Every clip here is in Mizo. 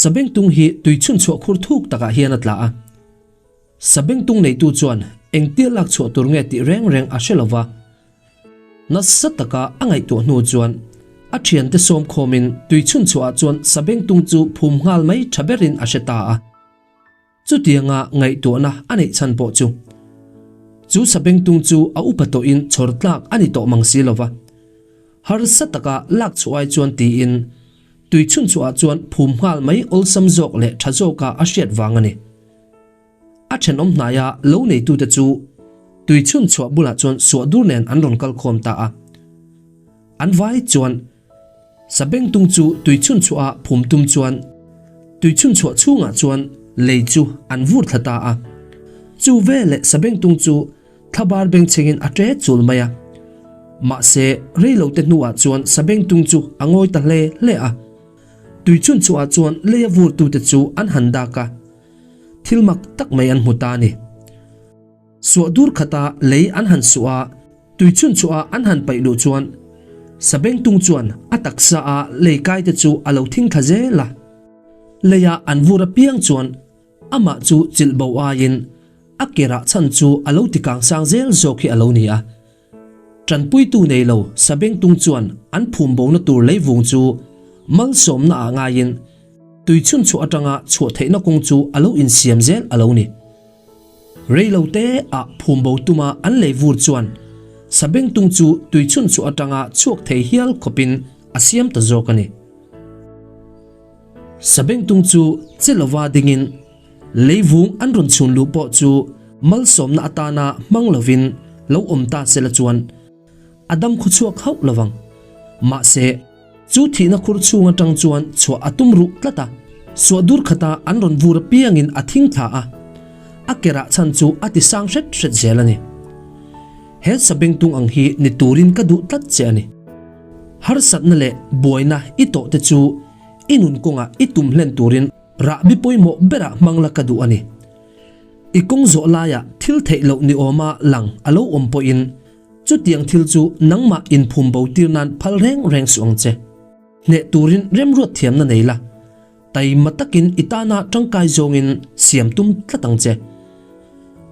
Sabengtung hi tui chhunchhuah khur thuk takah hian a tla a. Sabengtung neitu chuan engtia lak chhuah tur nge tih reng reng a hre lo va. Nasa taka a ngaihtuah hnu chuan a thiante sawm khawmin tui chhunchhuahah chuan sabengtung chu phum nghal mai tha berin a hre ta a. Chutianga ngaihtuahna a neih chhan pawh chu chu sabengtung chu a upa tawhin chhawr tlak a ni tawh mang si lo va. Harsa taka lak chhuah ai chuan tiin tui chhunchhuahah chuan phum nghal mai awlsam zawk leh tha zawka a hriat vang a ni. A thenawm hnaia lo neitute chu tui chhunchhuah bulah chuan suah dur nen an rawn kal khawm ta a. An vai chuan Sabengtung chu tui chhunchhuaha phum tum chuan tui chhunchhuah chhungah chuan lei chu an vur thla ta a. Chu veleh Sabengtung chu thlabar bengchhengin a ṭe chul mai a. Mahse, reilote hnuah chuan Sabengtung chu a ngawi ta hle hle a. Tui chhunchhuahah chuan lei a vurtute chu an han dak a. Thil mak tak mai an hmu ta a ni. Suah dur khata lei an han suh a, tui chhun chhuah a an han paih luh chuan Sabengtung chuan a taksa a lei kai te chu a lo thing thla zel a. Leia an vur apiang chuan amah chu chilh bo aiin a ke rah chhan chu a lo ti kang sang zel zawk hi a lo ni a. Tanpuitu nei lo Sabengtung chuan an phum bona tur leivung chu malsawmna ah ngaiin tui chhun chhuah atanga chhuah theihna kawng chu a lo insiam zel a lo ni. Rei lo te ah phum bo tuma an lei vur chuan Sabengtung chu tui chhun chhuah atanga chhuak thei hial khawpin a siam ta zawk a ni. Sabengtung chu che lova dingin Leivung an rawn chhun luh pawh chu malsawmna atana hmang lovin lo awm ta sela chuan a dam khaw chhuak hauh lovang. Mahse, chu thihna khur chhung atang chuan chhuah a tum ruh tlat a, suah dur khata an rawn vur apiangin a thing thla a, a ke rah chhan chu a ti sang hret hret zel a ni. He sabengtung ang hi ni turin ka duh tlat che a ni. Harsatna leh buaina i tawh te chu i nun kawngah i tum hlen turin Rahbi pawimawh berah hmang la ka duh a ni. I kawng zawh laiah thil theih loh ni awma lang a lo awm pawhin chutiang thil chu nangmah inphum bo tir nan phal reng reng suh ang che. Hneh turin remruat thiamna nei la, taima takin i tana tangkai zawngin siam tum tlat ang che.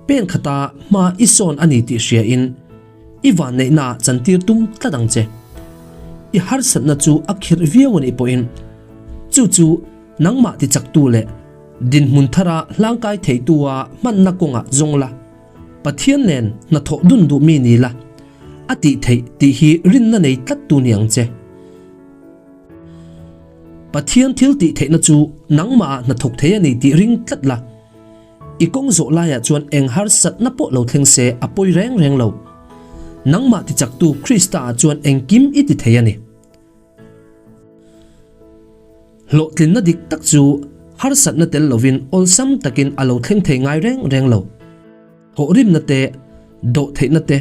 Pen khata hma i sawn a ni tih hriain i vanneihnaah chantir tum tlat ang che. I harsatna chu a khirh viau a nih pawhin chu chu Nangmah ti chaktu leh dinhmun thara hlangkai theitua hmanna kawngah zawng la, Pathian nen hnathawh dun duh mi ni la, a tih theih tih hi rinna nei tlattu ni ang che. Pathian thil tih theihna chu nangmahah hnathawk thei a ni tih ring tlat la, i kawng zawh laiah chuan eng harsatna pawh lo thleng se a pawi reng reng lo. Nangmah ti chaktu Krista-ah chuan engkim i ti thei a ni. Hlawhtlinna dik tak chu harsatna tel lovin awlsam takin a lo thleng thei ngai reng reng lo. Thawhrimna te, dawhtheihna te,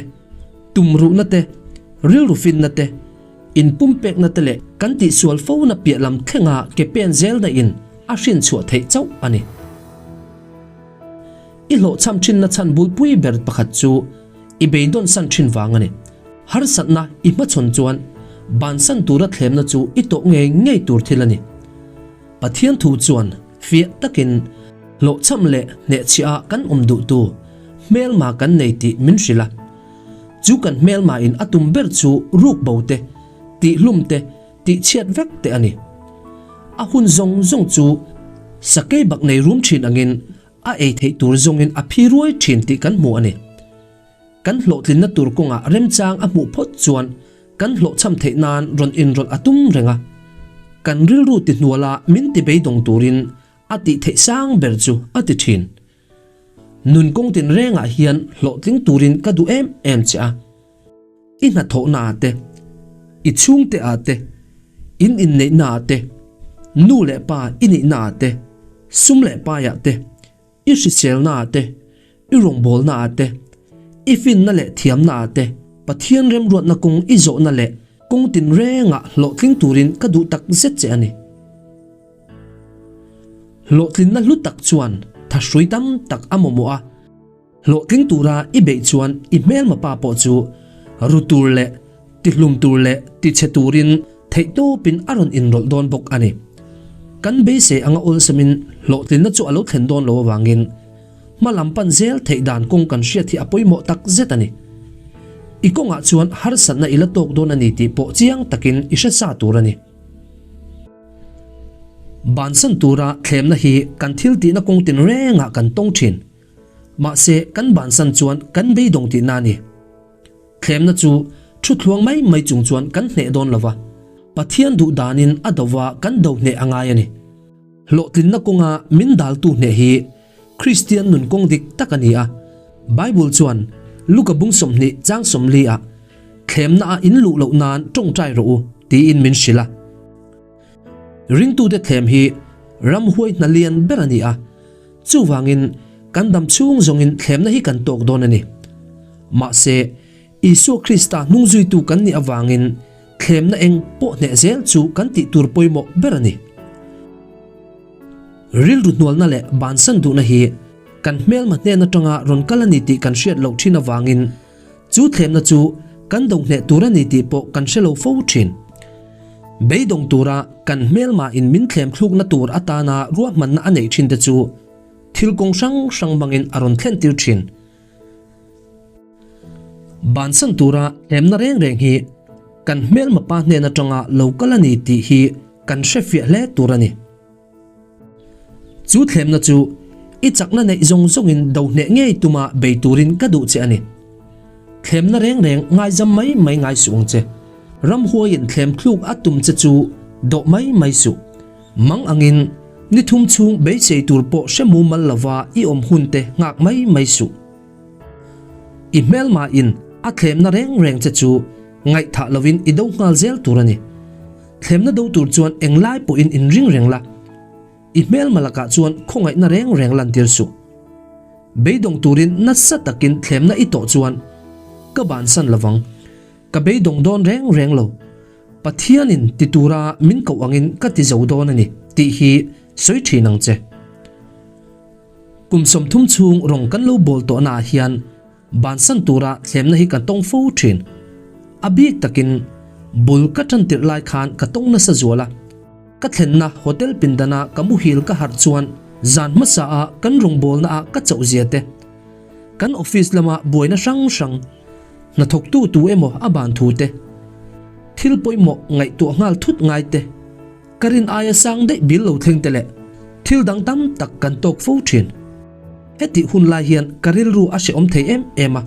tumruhna te, rilru finna te, inpumpekna te leh kan tihsual fona piah lam thlenga ke pen zelna in a hrinchhuah theih chauh a ni. I hlawhchham thinna chhan bulpui ber pakhat chu i beidawn san thin vang a ni. Harsatna i hmachhawn chuan bansan tura thlemna chu i tawh ngei ngei tur thil a ni. Pathian thu chuan fiah takin hlawhchham leh hnehchhiah ah kan awm duhtu hmelma kan nei tih min hrilh a. Chu kan hmelma in a tum ber chu ruk bo te, tihhlum te, tihchhiat vek te a ni. A hun zawng zawng chu sakei bak nei rum thin angin A ei theih tur zawngin a phi ruai thin tih kan hmu a ni. Kan hlawhtlinna tur kawngah remchang a hmuh phawt chuan kan hlawhchham theih nan rawn inrawlh a tum reng a. Kan rilru ti hnuala min ti beidawng turin a tih theih sang ber chu a ti thin. Nun kawng tinrengah hian hlawhtling turin ka duh em em che a. I hnathawhna ah te, i chhungte ah te, in inneihna ah te, nu leh pa i nihna ah te, sum leh pai ah te, i hriselna ah te, i rawngbawlna ah te, i finna leh thiamna ah te, Pathian remruatna kawng i zawhna leh kawng tinrengah hlawhtling turin ka duh tak zet che a ni. Hlawhtlinna hlu tak chuan thahrui tam tak a mamawh a. Hlawhtling tura i beih chuan i hmelma pa pawh chu ru tur leh tihlum tur leh tichhe turin theihtawpin a rawn inrawlh dawn bawk a ni. Kan beisei anga awlsamin hlawhtlinna chu a lo thlen dawn lo avangin hma lam pan zel theih dan kawng kan hriat hi a pawimawh tak zet a ni. I kawngah chuan harsatna i la tawk dawn a ni tih pawh chiang takin i hre sa tur a ni. Bansan tura thlemna hi kan thil tihna kawng tinrengah kan tawng thin. Mahse kan bansan chuan kan beidawng tihna a ni. Thlemna chu thu thluang mai mai chung chuan kan hneh dawn lo va, Pathian duh danin a do va kan do hneh a ngai a ni. Hlawhtlinna kawnga min daltu hneh hi Kristian nun kawng dik tak a ni a. Bible chuan Luka bung 20 chang 40 ah, Thlemna a in luh loh nan tawngtai rawh u, tiin min hrilh a. Ringtute thlem hi ramhuai hna lian ber a ni a, chuvangin kan dam chhung zawngin thlemna hi kan tawk dawn a ni. Mahse, Isua Krista hnungzuitu kan nih avangin thlemna eng pawh hneh zel chu kan tih tur pawimawh ber a ni. Rilru hnualna leh bansan duhna hi kan hmelma hnen atanga rawn kal a ni tih kan hriat loh thin avangin Chu thlemna chu kan do hneh tur a ni tih pawh kan hre lo fo thin. Beidawng tura kan hmelma in min thlem thlukna tur atana ruahmanna a neih thin te chu thil kawng hrang hrang hmangin a rawn thlen tir thin. Bansan tura thlemna reng reng hi kan hmelma pa hnen atanga lo kal a ni tih hi kan hre fiah hle tur a ni. Chu thlemna chu i chakna neih zawng zawngin do hneh ngei tuma bei turin ka duh che a ni. Thlemna reng reng ngaizam mai mai ngai suh ang che. Ramhuaiin thlem thluk a tum che chu dawh mai mai suh. Mang angin ni thum chhung beisei tur pawh hre mumal lova i awm hun te nghak mai mai suh. I hmelmain a thlemna reng reng che chu ngaihthah lovin i do nghal zel tur a ni. Thlemna do tur chuan englai pawhin inring reng la, i hmelma lakah chuan khawngaihna reng reng lantir suh. Beidawng turin nasa takin thlemna i tawh chuan ka bansan lovang, ka beidawng dawn reng reng lo, Pathianin ti tura min koh angin ka ti zo dawn a ni tih hi sawi thin ang che. Kum 30 chhung rawng kan lo bawl tawhnaah hian Bansan tura thlemna hi ka tawng fo thin. A bik takin bul ka tan tirh lai khan ka tawng nasa zual a. Ka thlenna hotel pindana ka muhil ka harh chuan zan hmasa a kan rawngbawlna ah ka chauh zia te, kan office lama buaina hrang hrang, hnathawktu tu emaw a ban thu te, thil pawimawh ngaihtuah nghal thut ngai te, Ka rin aia sang daih bil lo thleng te leh thil dang tam tak kan tawk fo thin. Hetih hun lai hian ka rilru a hrehawm thei em em a,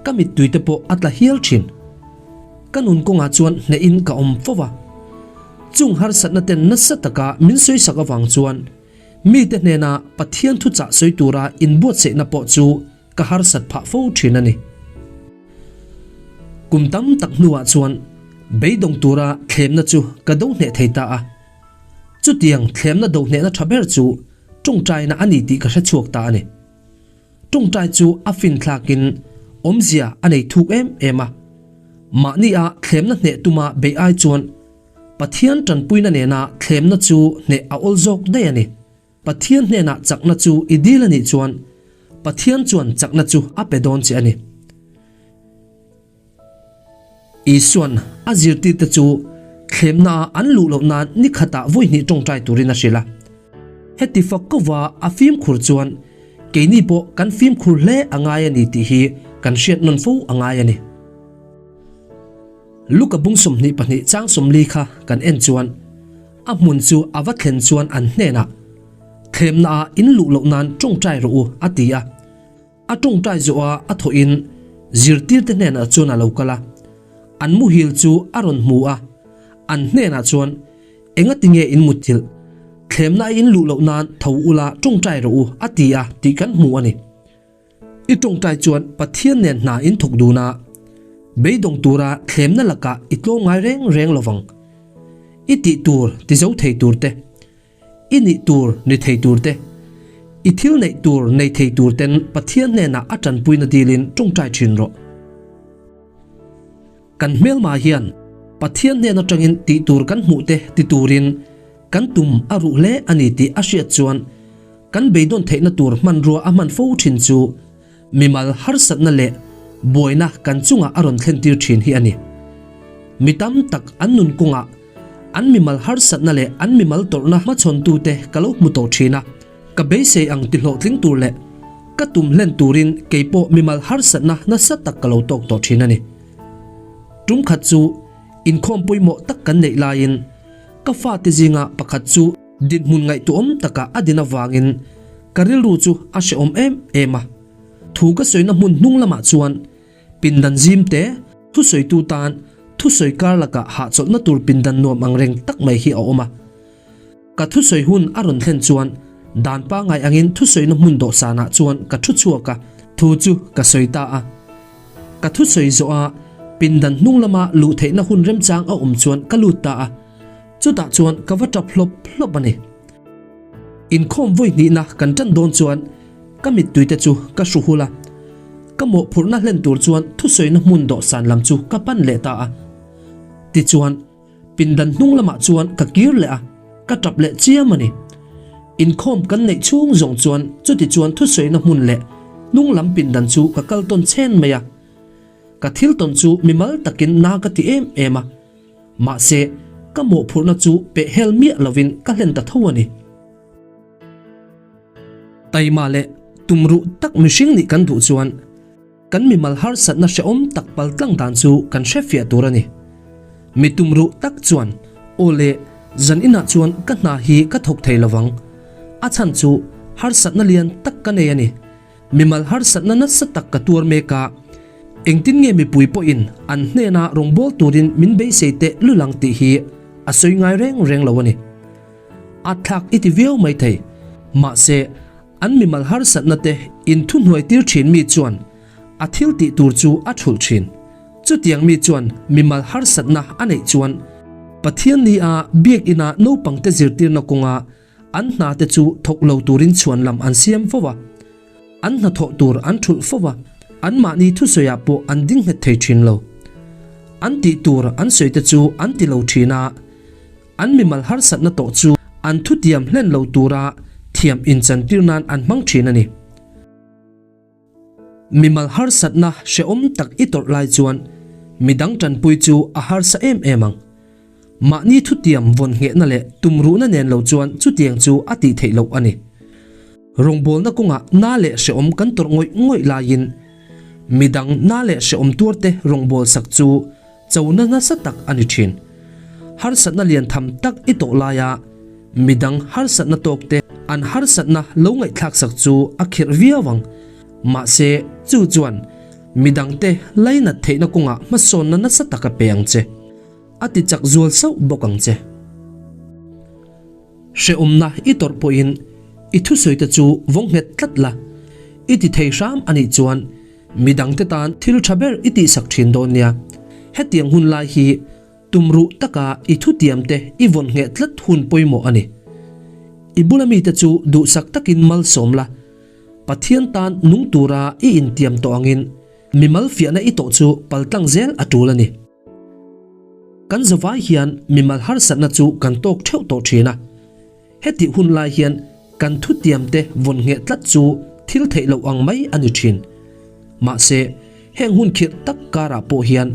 ka mittui te pawh a tla hial thin. Ka nun kawngah chuan hnehin ka awm fo va, chung harsatna ten nasa taka min sawisak avang chuan mite hnena Pathian thuchah sawi tura inbuatsaihna pawh chu ka harsat phah fo thin a ni. Kum tam tak hnuah chuan beidawng tura thlemna chu ka do hneh thei ta a. Chutiang thlemna do hnehna tha ber chu tawngtaina a ni tih ka hre chhuak ta a ni. Tawngtai chu a finthlakin awmzia a nei thuk em em a. Mahnia thlemna hneh tuma beih ai chuan Pathian tanpuina nena thlemna chu hneh a awl zawk daih a ni. Pathian hnenah chakna chu i dil a nih chuan Pathian chuan chakna chu a pe dawn che a ni. Isuan a zirtirte chu thlemna an luh loh nan ni khatah vawi hnih tawngtai turin a hrilh a. Heti fak kova a fimkhur chuan keini pawh kan fimkhur hle a ngai a ni tih hi kan hriat nawn fo a ngai a ni. Luka bung 22 chang 40 kha kan en chuan A hmun chu a va thlen chuan an hnenah, Thlemnaah in luh loh nan tawngtai rawh u, a ti a. A tawngtai zawha a thawhin zirtirte hnenah chuan a lo kal a. An muhil chu a rawn hmu a, an hnenah chuan, Engati nge in mutthilh? Thlemnaah in luh loh nan tho ula tawngtai rawh u, a ti a tih kan hmu a ni. I tawngtai chuan Pathian nen hna in thawk dun a, beidawng tura thlemna lakah i tlawm ngai reng reng lo vang. I tih tur ti zo thei tur te, i nih tur ni thei tur te, i thil neih tur nei thei tur ten Pathian hnenah a tanpuina dilin tawngtai thin rawh. Kan hmelma hian Pathian hnen atangin tih tur kan hmuh te ti turin kan tum a ruh hle a ni tih a hriat chuan kan beidawn theihna tur hmanrua a hman fo thin chu mimal harsatna leh buaina kan chungah a rawn thlentir thin hi a ni. Mi tam tak an nun kawngah. An mimal harsatna leh an mimal tawrhna hmachhawntute ka lo hmu tawh thin a, ka beisei ang ti hlawhtling tur leh ka tum hlen turin kei pawh mimal harsatna nasa tak ka lo tawk tawh thin a ni. Tum khat chu inkhawm pawimawh tak kan neih laiin ka fate zinga pakhat chu dinhmun ngaihtuahawm takah a din avangin ka rilru chu a hrehawm em em a. Thu ka sawina hmun hnung lamah chuan Pindan zim te, thusawitu tan thusawi kar lakah hahchawlhna tur pindan nuam ang reng tak mai hi a awm a. Ka thusawi hun a rawn thlen chuan dan pangngai angin thusawina hmun dawhsanah chuan ka thu chhuak a, thu chu ka sawi ta a. Ka thusawi zawh a, pindan hnung lama luh theihna hun remchang a awm chuan ka lut ta a, chutah chuan ka va tap hlawp hlawp a ni. Inkhawm vawi hnihna kan tan dawn chuan Ka mittuite chu ka hru hul a, ka mawhphurhna hlen tur chuan thusawina hmun dawhsan lam chu ka pan leh ta a. Tichuan, pindan hnung lamah chuan ka kir leh a, ka tap leh chiam a ni. Inkhawm kan neih chhung zawng chuan chuti chuan thusawina hmun leh hnung lam pindan chu ka kal tawn chhen mai a. Ka thil tawn chu mimal takin na ka ti em em a, mahse, ka mawhphurhna chu pehhel miah lovin ka hlen ta tho a ni. Taima leh tumruh tak mihring nih kan duh chuan kan mimal harsatna hrehawm tak paltlang dan chu kan hrefiah tur a ni. Mi tumruh tak chuan, Aw le, zan inah chuan ka hna hi ka thawk thei lovang. A chhan chu harsatna lian tak ka nei a ni. Mimal harsatna nasa tak ka tuar mek a, engtin nge mipui pawhin an hnena rawngbâwl turin min beisei teh lul ang tih hi a sawi ngai reng reng lo a ni. A thlak i ti viau mai thei. Mahse, an mimal harsatna te inthuhnuai tir thin mi chuan a thil tih tur chu a thulh thin. Chutiang mi chuan mimal harsatna a neih chuan Pathian ni a biakina naupangte zirtirna kawnga an hna te chu thawk lo turin chhuan lam an siam fo a. An hnathawh tur an thulh fo a, anmahni thusawiah pawh an ding nghet thei thin lo. An tih tur an sawi te chu an ti lo thin a. An mimal harsatna tawh chu an thutiam hlen lo tura thiam inchantir nan an hmang thin a ni. Mimal harsatna hrehawm tak i tawrh lai chuan midang tanpui chu a harsa em em ang. Mahni thutiam vawn nghehna leh tumruhna nen lo chuan chutiang chu a tih theih loh a ni. Rawngbawlna kawngah na leh hrehawm kan tawrh ngawih ngawih laiin midang na leh hrehawm tuarte rawngbawlsak chu Chona nasa tak a ni thin. Harsatna lian tham tak i tawh laia midang harsatna tawk te an harsatna lo ngaihthlak sak chu a khirh viau ang. Mahse, chu chuan midangte lainat theihna kawngah hmasawnna nasa tak a pe ang che. A ti chak zual sauh bawk ang che. Hrehawmna i tawrh pawhin i thusawite chu vawng nghet tlat la, i ti thei hram a nih chuan Midangte tan thil tha ber i tihsak thin dawn nia. Hetiang hun lai hi tumruh taka i thutiamte i vawn ngheh tlat hun pawimawh a ni. I bula mite chu duhsak takin malsawm la, Pathian tan nung tura i intiam tawh angin mimal fiahna i tawh chu paltlang zel a tul a ni. Kan zavai hian mimal harsatna chu kan tawk theuh tawh thin a. Hetih hun lai hian kan thutiamte vawn ngheh tlat chu thil theih loh ang mai a ni thin. Mahse, heng hun khirh tak karah pawh hian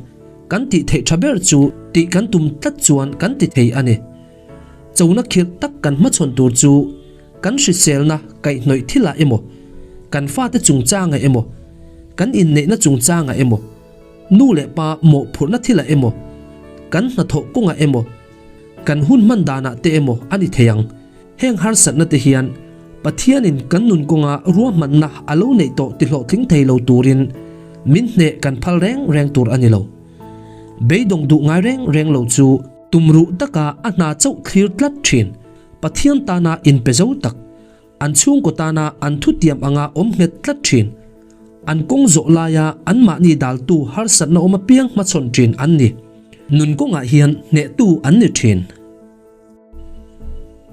kan tih theih tha ber chu tih kan tum tlat chuan kan ti thei a ni. Chona khirh tak kan hmachhawn tur chu kan hriselna kaihhnawih thilah emaw, kan fate chungchangah emaw, kan inneihna chungchangah emaw, nu leh pa mawhphurhna thilah emaw, kan hnathawh kawngah emaw, Kan hun hman danah te emaw a ni thei ang. Heng harsatna te hian Pathianin kan nun kawnga ruahmanna a lo neih tawh ti hlawhtling thei lo turin min hneh kan phal reng reng tur a ni lo. Beidawng duh ngai reng reng lo chu tumruh taka a hna chauh thlir tlat thin Pathian tana inpe zo tak An chhungkaw tana an thutiam anga awm nghet tlat thin. An kawng zawh laia anmahni daltu harsatna awm apiang hmachhawn thin an ni. Nun kawngah hian hnehtu an ni thin.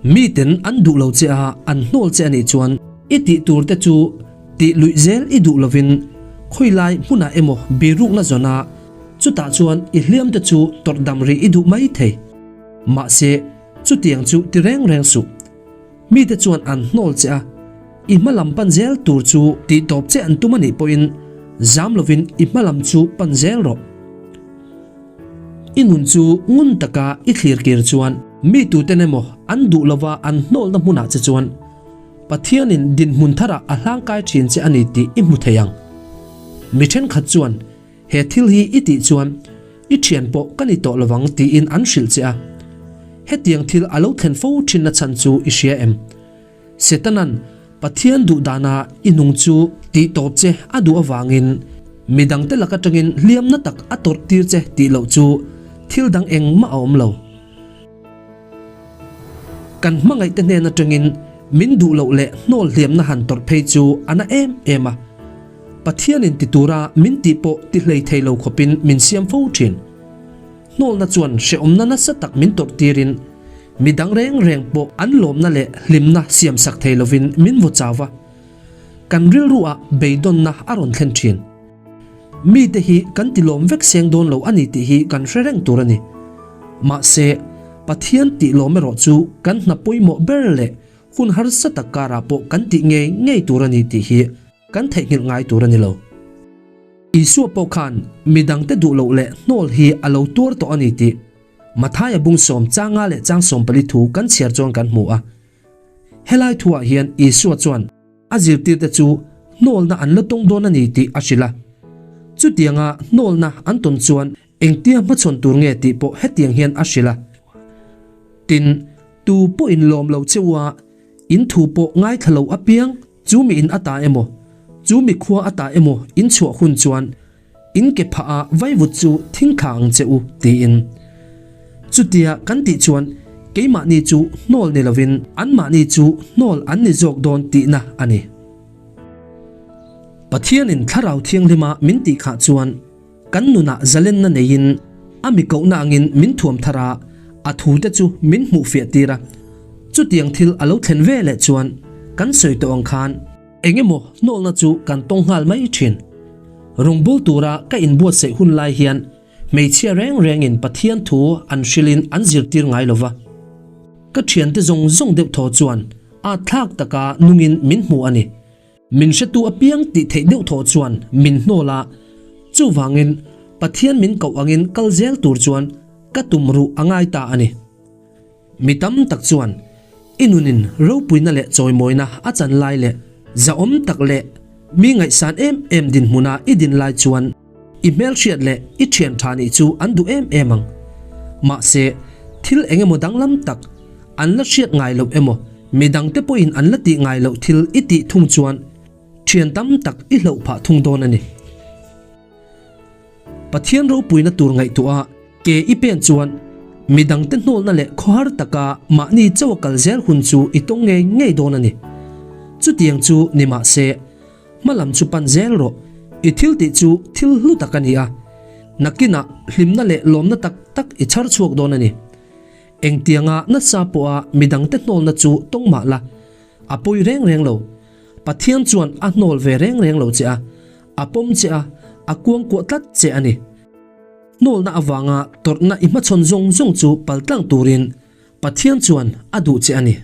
Miten an duh lo che a, an hnawl che a nih chuan i tih tur te chu tih luih zel i duh lovin khawilai hmunah emaw birukna zawn a, chutah chuan i hliam te chu tawrh dam rih i duh mai thei. Mahse, chutiang chu ti reng reng suh. Mite chuan an hnawl che a, i hma lam pan zel tur chu tih tawp che an tum a nih pawhin zam lovin i hma lam chu pan zel rawh. I nun chu ngun taka i thlir kir chuan mi tuten emaw an duh lova an hnawlna hmunah che chuan Pathianin dinhmun tharah a hlangkai thin che a ni tih i hmu thei ang. Mi thenkhat chuan he thil hi i tih chuan i thian pawh ka ni tawh lovang tiin an hrilh che a. Hetiang thil a lo thlen fo thinna chhan chu i hria em? Setanan Pathian duh dana i nung chu tih tawp che a duh avangin mi dangte lak atangin hliamna tak a tawrh tir che tih loh chu thil dang engmah a awm lo. Kan hmangaihte hnen atangin min duh loh leh hnawl hliamna han tawrh phei chu a na em em a. Pathianin ti tura min tih pawh ti hlei thei lo khawpin min siam fo thin. Hnawlna chuan hrehawmna nasa tak min tawrh tirin mi dang reng reng pawh an lawmna leh hlimna siamsak thei lovin min vaw chau va, kan rilruah beidawnna a rawn thlen thin. Mite hi kan ti lawm vek seng dawn lo a ni tih hi kan hre reng tur a ni. Mahse, Pathian tih lawm erawh chu kan hna pawimawh ber leh hun harsa tak karah pawh kan tih ngei ngei tur a ni tih hi kan theihnghilh ngai tur a ni lo. Isua pawh khan mi dangte duh loh leh hnawl hi a lo tuar tawh a ni tih Mathaia bung sawm changa leh chang 14 thu kan chhiar chuan kan hmu a. Helai thuah hian Isua chuan a zirtirte chu hnawlna an la tawng dawn a ni tih a hrilh a. Chutianga hnawlna an tawn chuan engtia hmachhawn tur nge tih pawh hetiang hian a hrilh a. Tin, tu pawhin lawm lo che u a, in thu pawh ngaithla lo apiang chu mi in ata emaw, chu mi khua ata emaw in chhuah hun chuan in ke phah a vaivut chu thing thla ang che u tiin. Chutia kan tih chuan keimahni chu hnawl ni lovin anmahni chu hnawl an ni zawk dawn tihna a ni. Pathianin Thlarau Thianghlima min tih khah chuan Kan nunah zalenna neiin a mi kohna angin min thuam thar a, a thute chu min hmuh fiah tir a. Chutiang thil a lo thlen ve leh chuan kan sawi tawh ang khan eng emaw hnawlna chu kan tawng nghal mai thin. Rawngbul tura ka inbuatsaih hun lai hian hmeichhia reng rengin Pathian thu an hrilhin an zirtir ngai lo va. Ka thiante zawng zawng deuh thaw chuan at thlak taka nungin min hmu a ni. Min hretu apiang tih theih deuh thaw chuan min hnawl a, chuvangin Pathian min koh angin kal zel tur chuan ka tum ruh a ngai ta a ni. Mi tam tak chuan i nunin ropuina leh chawimawina a chan lai leh zahawm tak leh mi ngaihsan em em dinhmuna i din lai chuan i hmelhriat leh i thian tha nih chu an duh em em ang. Mahse, thil eng emaw danglam tak an la hriat ngai loh emaw mi dangte pawhin an la tih ngai loh thil i tih thung chuan thian tam tak i hloh phah thung dawn a ni. Pathian ropuina tur ngaihtuah a ke i pen chuan mi dangte hnawlna leh khawhar taka mahni chauh a kal zel hun chu i tawng ngei ngei dawn a ni. Chutiang chu ni mahse, Hma lam chu pan zel rawh, i thil tih chu thil hlu tak a ni a, nakinah hlimna leh lawmna tak tak i chhar chhuak dawn a ni. Engtianga nasa pawha midangte hnawlna chu tawng mah la, a pawi reng reng lo. Pathian chuan a hnawl ve reng reng lo che a, a pawm che a, a kuangkuah tlat che a ni. Hnawlna avanga tawrhna i hmachhawn zawng zawng chu paltlang turin Pathian chuan a duh che a ni.